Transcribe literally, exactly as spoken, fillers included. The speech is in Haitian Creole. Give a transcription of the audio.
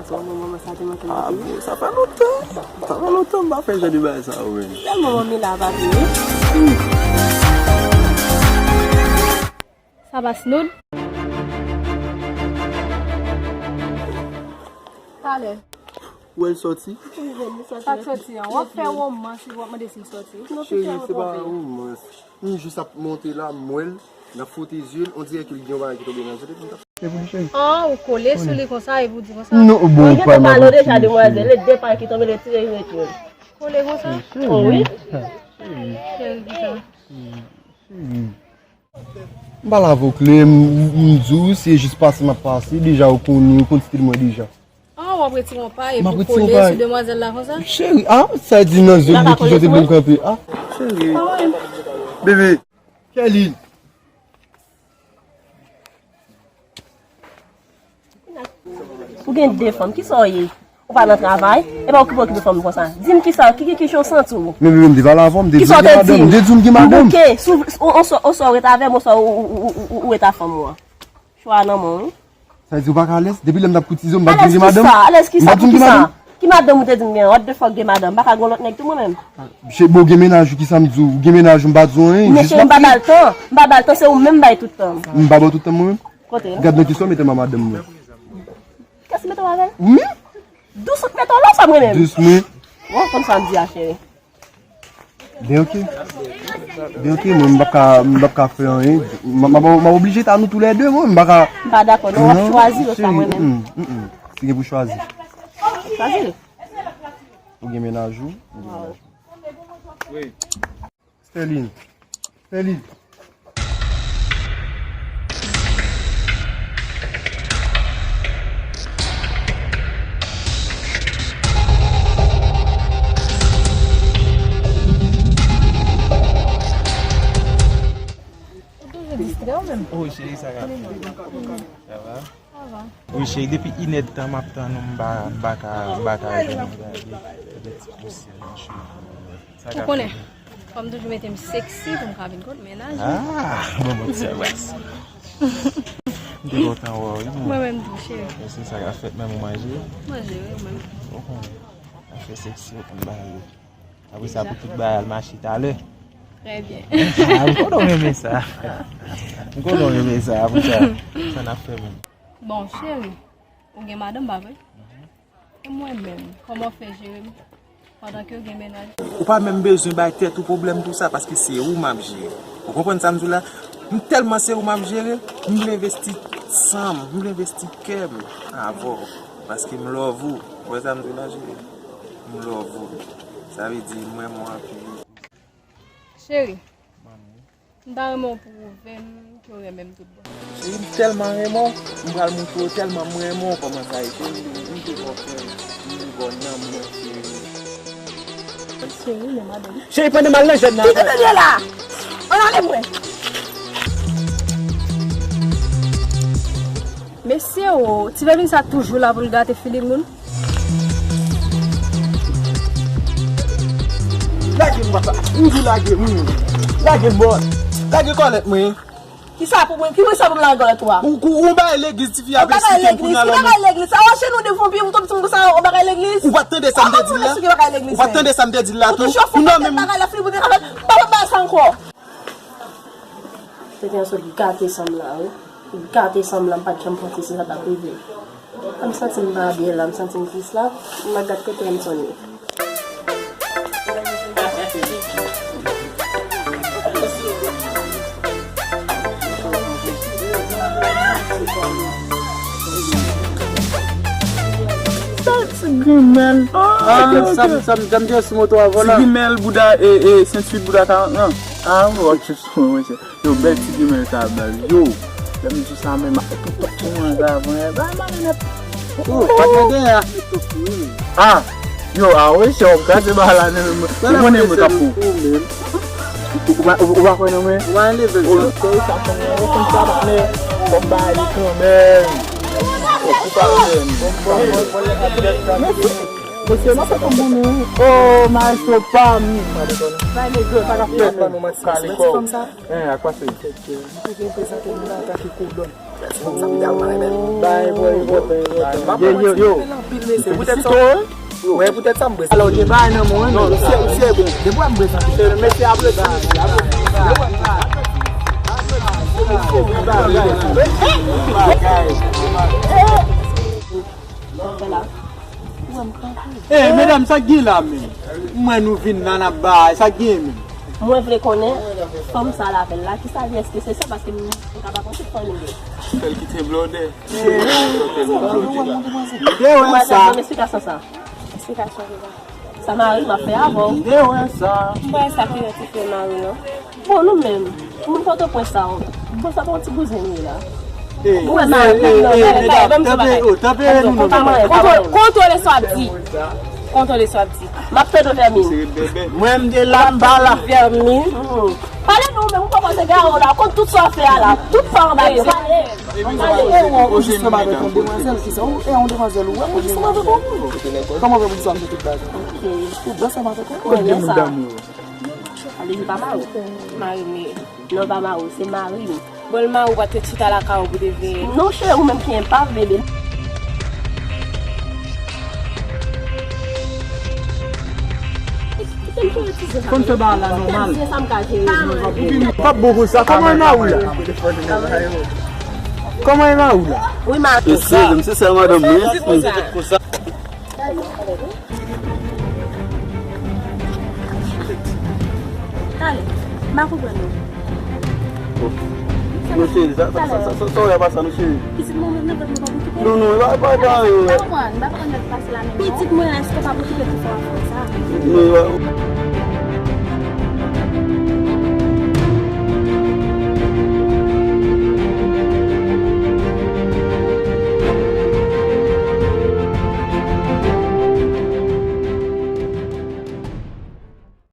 Sa, manman, sa te manke m anpil. Ah bon, sa fè lontan. Sa fè lontan m pa fè jan de bagay sa yo menm. Tèlman manmi la pa vini. Sa pa Snood? Talè. Ou wè l sòti? Sa k sòti an? W ap fè womans epi w ap mande si l sòti. Cheri, se pa womans. M jis ap monte la, m wè l, m ap fwote zye l, on dirè ke l gen yon bagay ki tonbe nan zye l, epi m t ap... Se pou li, cheri. Ah, ou kole sou li konsa, epi w di konsa? Non, bon, ou pa mal deja, demwazèl, e de pay ki tonbe, li tire, li retire. Kole konsa? Oh, wi. Cheri, ki sa? M pa lave w kle, m, m di w, se jis pase m ap pase, deja ou konnen, ou konn stil mwen deja. Ah, w ap retire yon pay epi w kole sou demwazèl la konsa? Cheri, ah, sa di nan zye li ki jan te vle m kanpe. Ah, cheri. Bebe. Kelly. Ou gen de fanm, kisa w ye? Ou pa nan travay, e pa okipe okipe fanm konsa. Di m kisa, ki, ki, ki jan w santi w? Men bebe, m te pale avè w, m te di w gen madanm, m te di w m gen madanm. Bouke, si w, ou, ou, ou, ou ret avè m, oswa ou, ou, ou, ou, ou ret a fanm ou an. Chwa a nan men w, wi. Sa vle di ou pa ka alèz? Depi lè m t ap koutize w, m pa t di w gen madanm? Alèz kisa? Alèz kisa? M pa t di w gen madanm? Ki madanm ou te di m gen? What the fuck gen madanm? M pa ka gen yon lòt nèg tou mwen menm? Cheri, bon, ou gen mennaj ou, kisa m di w? Ou gen mennaj ou, m pa di w anyen. Men cheri, m pa ba l tan. M pa ba l tan, se ou menm m bay tout tan m. M pa ba w tout tan m mwen menm? Kote l? Gad nan kesyon, mete m a madanm mwen. Kiyès ki mete w avè l? Wi. Dous ou t mete w la, sa mwen menm? Dous mwen. Bon, konn sa m di a, cheri. Ben ok. Ben ok, mwen m p ap ka, m p ap ka fè anyen. M, m, m, m oblije ta nou toulède, mwen, m pa ka. M pa dakò, non, w ap chwazi l oswa mwen menm? Mm, mm, mm. Si gen pou chwazi. Chwazi l. Ou gen mennaj ou, m gen mennaj mwen. Wi. Sterline. Sterline. Ou toujou distrè w menm? Oh, cheri, sa ka fè. Sa va? Wi, cheri, depi inèdtan m ap tann ou, m pa, m pa ka, m pa ka jwenn ou gade. Gade ti pousyè nan cheve ou. Ou konnen, fò m toujou mete m seksi pou m ka vin kot mennaj mwen. Ah, bon, bon, ti sèl wès. M te kontan wè w, wi, mwen. Mwen menm tou, cheri. Mèsi, sa ka fèt, menm ou manje? Manje, wi, ou menm? Ou konnen. Afè seksi, ou konn bagay yo. Apre sa, pou tout bagay al mache talè. Trè byen. Ah, m konnen w renmen sa. M konnen w renmen sa, apre sa, sa n ap fè menm? Bon, cheri, ou gen madanm, pa vre? E mwen menm, kòman w fè jere m pandan ke w gen mennaj? Ou pa menm bezwen bay tèt ou pwoblèm pou sa, paske se ou m ap jere. Ou konprann sa m di w la? M tèlman se ou m ap jere, m vle envesti san m, m vle envesti kè m avè w, paske m love ou. Ou wè sa m di w la, cheri? M love ou. Sa vle di, m renmen w anpil. Cheri, m ta renmen w pwouve m ke w renmen m tout bon. Cheri, m tèlman renmen w, m pral montre w tèlman m renmen w kòman sa ye. Cheri, m te, m te bò kè m, m te bò nanm mwen, cheri. Cheri, men madanm. Cheri, pandan m al nan jèn nan. Kite tande la! Ann ale mwen! Mesye o, ti vèmin sa toujou la pou l gate feeling moun. Lage m, papa. M di lage m, wi. Lage m, bòs. Lage kòlèt mwen. Kisa pou mwen, ki mwen sa pou m lage kòlèt ou a? Ou, ou, ou bay legliz tifi a vle site m kounye a la. Ou bagay legliz, ou bagay legliz. Sa ou chè nou devan pye, ou tonbe sou sa, ou bagay legliz. Ou pa t tande sa m te di l la? Ou pa t tande sa m te di l la tou? Ou nan menm bagay la, fini pou te ka fè. Pa, pa, pa sa ankò. Tenten an sot gate san m la, wi. Gate san m la, m pa t janm panse se sa t ap rive. M santi m pa byen la, m santi m tris la. M ap gad kote m sonnen. Sa ti grimèl. Ah, sa, sa, sa m te sou moto a vòlè. Ti grimèl, bouda, e, e, senti bouda karant nan. Ah, wè, tchou, mwen, mwen, se, yo, bèl ti grimèl sa, baz. Yo, lè m di sa, men, ma, tout, tout, tout, mwen, sa, mwen, ba, ba, nèt. Oh, patnè dèyè a. Ah, yo, ah, wi, se yon gade ba la, men, men, ou konnen mwen k ap pou. Ou pa, ou, ou pa kwè nan mwen? Ou pa leve l. Oh, sa, sa, sa, ou konn sa, patnè. Fò m ba li kanmenm. Oh, ou pa leve l. Mesye, nan sa konn moun ou. Oh, maestro pa m. Bay nèg yo, sa k ap fèt? Kale kò w. Hein, ak pase. Ou te vin prezante m la antanke kolòn. Bay, bay, bay, bay. Yo, yo, yo. Poutèt sa, wi, poutèt sa m brezante. Alò, gen bagay nan mwen, non, non, se, se bon. Depi m brezante. Mesye, aplodi. Eh, medam, sa k gen la menm? Mwen nou vin la n ap bay, sa k gen menm? Mwen vle konnen fanm sa l avè l la, kisa li, èske se sa, paske m, m ka pa konn tout fanmi li. Fè l kite blòdè. M te wè sa. Mwen sa, ban m esplikasyon sa. Esplikasyon ki sa? Sa mari m ap fè avè w. M te wè sa. M wè sa ki idantifye mari w, non. Bon, nou menm, moun Pòtoprens sa, bon, sa pa yon ti bouzen li ye la. Ou wè mari m nan, tanpri, tanpri, nou, non. Kontwole sa w ap di. Kontwole sa w ap di. M ap tande w, Vèmin. Mwen, m te la, m pa la. Vèmin. Pale nou, men ou kòmanse gare w la, kont tout sa w fè a la. Tout sa anba yo, pale. Pale. E ou, ou jis ansanm avèk yon demwazèl, ki sa? Ou, e yon demwazèl, ou wè, ou jis ansanm avèk yon moun. Kòman w fè pou di sa, m te tout bagay? Ok. Ou jis ansanm avèk yon moun. Mwen, sa. Ale, li pa mari w. Mari m ye. Non, pa mari w, se mari m. Bon, l mari w pa t chita lakay ou pou te veye? Non, cheri, ou menm ki enpav, bebe. Konn fè bagay la nòmal. P ap bon pou sa. Kòman e mari w la? Kòman e mari w la? Wi, mari w. Mesye, m se sè madanm mwen. Talè, m pa konprann ou. Non, cheri, sa, sa, sa, sa, sa, sa w ap pase, non, cheri. Pitit mwen, mwen, mwen, mwen pa konprann. Non, non, e pa, e pa, e pa anyen, wè. M pa konprann, m pa konprann sa k pase la menm, non. Pitit mwen, èske w p ap okipe ti fanm sa? Non, e pa.